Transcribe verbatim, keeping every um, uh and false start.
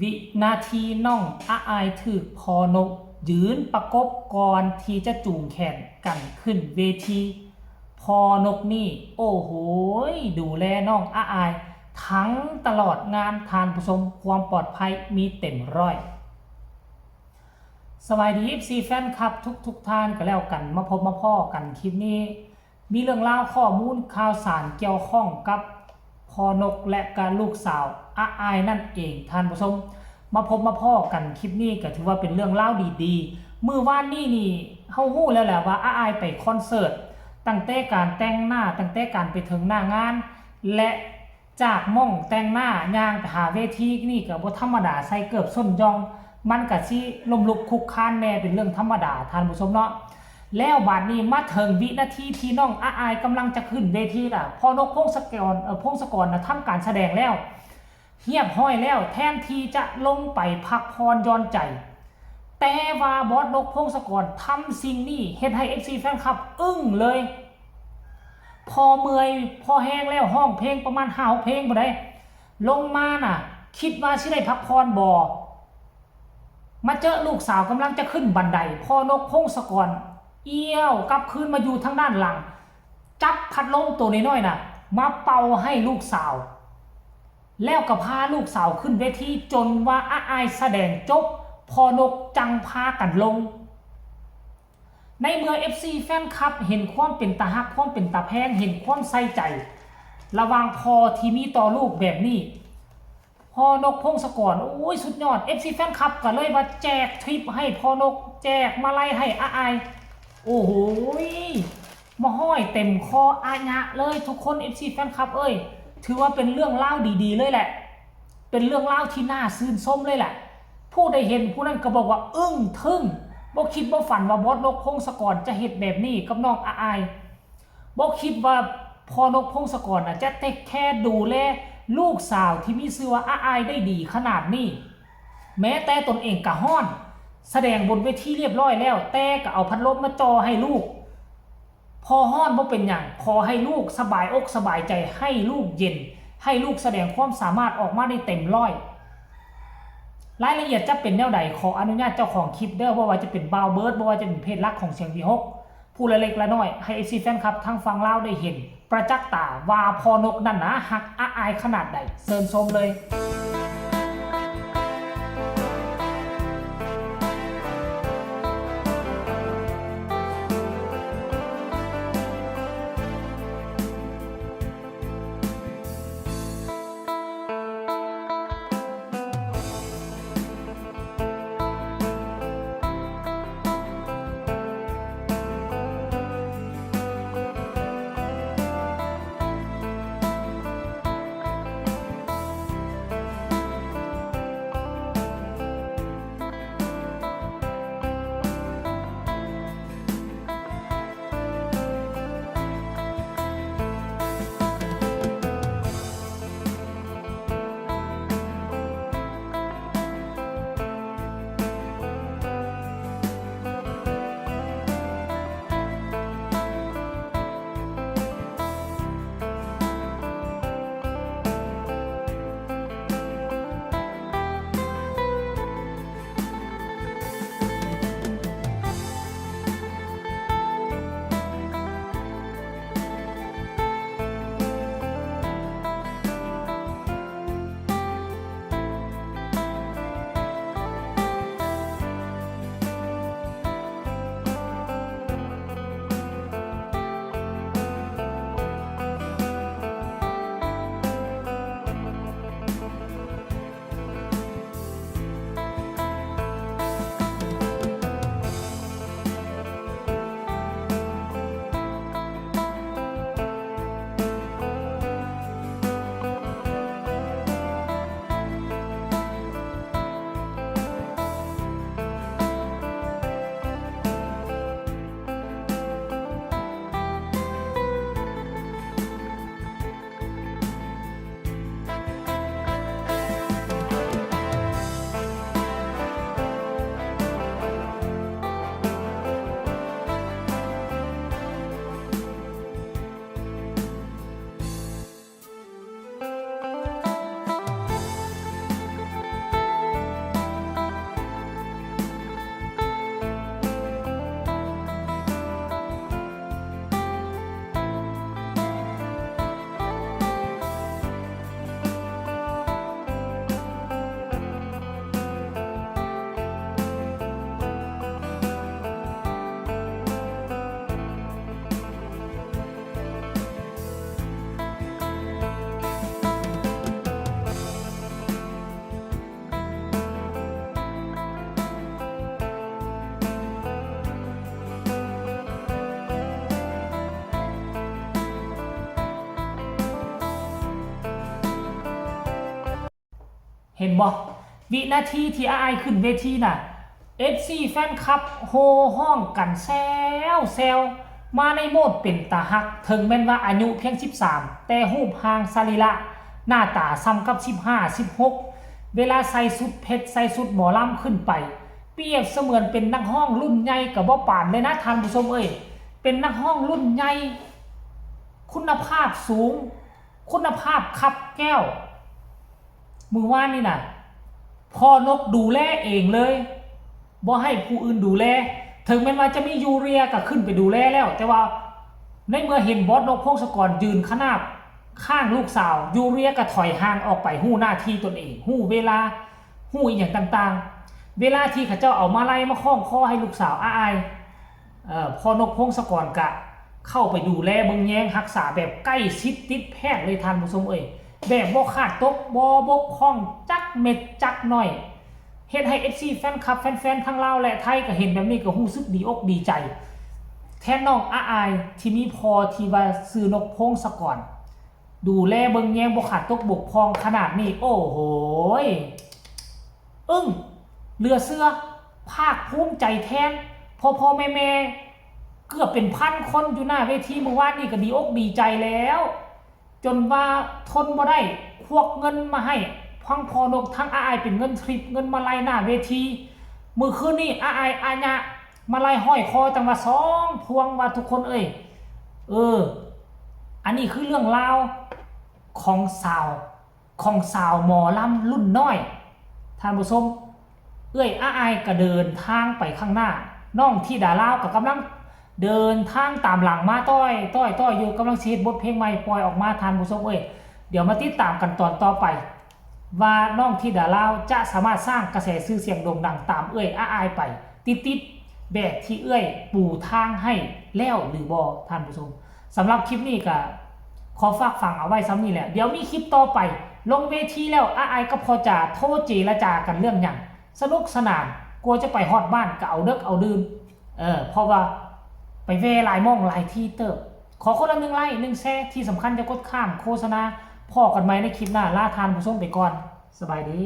วินาทีน้องอาอายถืกพ่อนกยืนประกบก่อนที่จะจูงแขนกันขึ้นเวที พ่อนกนี่ โอ้โหย ดูแลน้องอาอายทั้งตลอดงาน ท่านผู้ชม ความปลอดภัยมีเต็มร้อย สวัสดี เอฟซี แฟนคลับทุกๆท่านก็แล้วกัน มาพบมาพ้อกันคลิปนี้ มีเรื่องราวข้อมูลข่าวสารเกี่ยวข้องกับพ่อนกและก็ลูกสาวอาอายนั่นเอง ท่านผู้ชม มาพบมาพ้อกันคลิปนี้ก็ถือว่าเป็นเรื่องราวดีๆ มื้อวานนี้นี่เฮาฮู้แล้วแหละว่าอาอายไปคอนเสิร์ต ตั้งแต่การแต่งหน้า ตั้งแต่การไปเถิงหน้างาน และจากหม่องแต่งหน้าย่างไปหาเวทีนี่ก็บ่ธรรมดา ใส่เกิบส้นย่อง มันก็สิล้มลุกคลุกคลานแหน่เป็นเรื่องธรรมดา ท่านผู้ชมเนาะ แล้วบาดนี้มาถึงวินาทีที่น้องอาอายกำลังจะขึ้นเวทีล่ะ พ่อนกพงศกร เอ่อ พงศกรนะทำการแสดงแล้ว เรียบร้อยแล้ว แทนที่จะลงไปพักผ่อนหย่อนใจ แต่ว่าบอสนกพงศกรทำสิ่งนี้เฮ็ดให้ เอฟซี แฟนคลับอึ้งเลย พอเมื่อยพอแฮงแล้ว ฮ้องเพลงประมาณห้าหกเพลงบ่ได้ ลงมาน่ะ คิดว่าสิได้พักผ่อนบ่ มาเจอลูกสาวกำลังจะขึ้นบันได พ่อนกพงศกรเอี้ยวกลับคืนมาอยู่ทางด้านหลัง จับพัดลมตัวน้อยๆน่ะ มาเป่าให้ลูกสาว แล้วก็พาลูกสาวขึ้นเวทีจนว่าอาอายแสดงจบ พ่อนกจังพากันลง ในเมื่อ เอฟซี แฟนคลับเห็นความเป็นตาฮัก ความเป็นตาแพง เห็นความใส่ใจ ระหว่างพ่อที่มีต่อลูกแบบนี้ พ่อนกพงศกร โอ้ย สุดยอด เอฟซี แฟนคลับก็เลยว่าแจกทริปให้พ่อนก แจกมาลัยให้อาอาย โอ้โหย มาห้อยเต็มคออาญะเลยทุกคน เอฟซี แฟนคลับเอ้ย ถือว่าเป็นเรื่องราวดีๆเลยแหละ เป็นเรื่องราวที่น่าชื่นชมเลยแหละ ผู้ใดเห็นผู้นั้นก็บอกว่าอึ้งทึ่ง บ่คิดบ่ฝันว่าบอสนกพงศกรจะเฮ็ดแบบนี้กับน้องอาอาย บ่คิดว่าพ่อนกพงศกรน่ะจะเทคแคร์ดูแลลูกสาวที่มีชื่อว่าอาอายได้ดีขนาดนี้ แม้แต่ตนเองก็ฮ้อน แสดงบนเวทีเรียบร้อยแล้ว แต่ก็เอาพัดลมมาจ่อให้ลูก พ่อฮ้อนบ่เป็นหยัง ขอให้ลูกสบายอกสบายใจ ให้ลูกเย็น ให้ลูกแสดงความสามารถออกมาได้เต็มร้อย รายละเอียดจะเป็นแนวใด ขออนุญาตเจ้าของคลิปเด้อ บ่ว่าจะเป็นบ่าวเบิร์ด บ่ว่าจะเป็นเพจหลักของเสียงวีหก ผู้ละเล็กละน้อย ให้ เอฟซี แฟนคลับทางฝั่งลาวได้เห็น ประจักษ์ตาว่าพ่อนกนั่นนะฮักอาอายขนาดใด เชิญชมเลย เห็นบ่ วินาทีที่อ้ายขึ้นเวทีน่ะ เอฟซี แฟนคลับโห่ฮ้องกันแซวแซว มาในโหมดเป็นตาฮัก ถึงแม้นว่าอายุเพียง สิบสาม แต่รูปร่างสรีระหน้าตาส่ำกับ สิบห้า สิบหก เวลาใส่ชุดเพชร ใส่ชุดหมอลำขึ้นไป เปรียบเสมือนเป็นนักฮ้องรุ่นใหญ่ก็บ่ปานเลยนะท่านผู้ชมเอ้ย เป็นนักฮ้องรุ่นใหญ่ คุณภาพสูง คุณภาพคับแก้ว มื้อวานนี่น่ะ พ่อนกดูแลเองเลย บ่ให้ผู้อื่นดูแล ถึงแม้นว่าจะมียูเรียก็ขึ้นไปดูแลแล้ว แต่ว่าในเมื่อเห็นบอสนก พงศกรยืนขนาบข้างลูกสาว ยูเรียก็ถอยห่างออกไป ฮู้หน้าที่ตนเอง ฮู้เวลา ฮู้อีหยังต่างๆ เวลาที่เขาเจ้าเอามาลัยมาคล้องคอให้ลูกสาวอ้าย เอ่อ พ่อนก พงศกรก็เข้าไปดูแลเบิ่งแยงรักษาแบบใกล้ชิดติดแพทย์เลยท่านผู้ชมเอ้ย แบบบ่ขาดตก บ่บกพร่องจักเม็ดจักหน่อย เฮ็ดให้ เอฟซี แฟนคลับ แฟนๆ ทั้งลาวและไทยก็เห็นแบบนี้ก็รู้สึกดีอกดีใจ แทนน้องอ้ายที่มีพ่อที่ว่าชื่อนก พงศกร ดูแลเบิ่งแยงบ่ขาดตกบกพร่องขนาดนี้ โอ้โหย อึ้ง เหลือเชื่อ ภาคภูมิใจแทน พ่อๆ แม่ๆ เกือบเป็นพันคนอยู่หน้าเวทีมื้อวานนี่ก็ดีอกดีใจแล้ว จนว่าทนบ่ได้ ควักเงินมาให้ ทั้งพ่อนก ทั้งอ้ายเป็นเงินทริป เงินมาลัยหน้าเวที มื้อคืนนี่อ้ายอาญะมาลัยห้อยคอ จังว่าสองพวง ว่าทุกคนเอ้ย เออ อันนี้คือเรื่องราวของสาว ของสาวหมอลำรุ่นน้อย ท่านผู้ชม เอื้อยอ้ายก็เดินทางไปข้างหน้า น้องธิดาลาวก็กำลังเดินทางตามหลังมา ต้อย ต้อย ต้อย อยู่ กำลังสิเฮ็ดบทเพลงใหม่ปล่อยออกมา ท่านผู้ชมเอ้ย เดี๋ยวมาติดตามกันตอนต่อไป ว่าน้องธิดาลาวจะสามารถสร้างกระแสชื่อเสียงโด่งดังตามเอื้อยอ้ายไป ติดๆ แบบที่เอื้อยปูทางให้แล้วหรือบ่ ท่านผู้ชม สำหรับคลิปนี้ก็ขอฝากฝังเอาไว้ซ้ำนี่แหละ เดี๋ยวมีคลิปต่อไป ลงเวทีแล้วอ้ายก็พอจะโทรเจรจากันเรื่องหยัง สนุกสนาน กลัวจะไปฮอดบ้านก็เอาเดิกเอาดื่น เออ เพราะว่าไปแว่หลายหม่องหลายที่เติบ ขอคนละหนึ่งไลค์ หนึ่งแชร์ ที่สำคัญจะกดข้ามโฆษณา พ้อกันใหม่ในคลิปหน้า ลาท่านผู้ชมไปก่อน สบายดี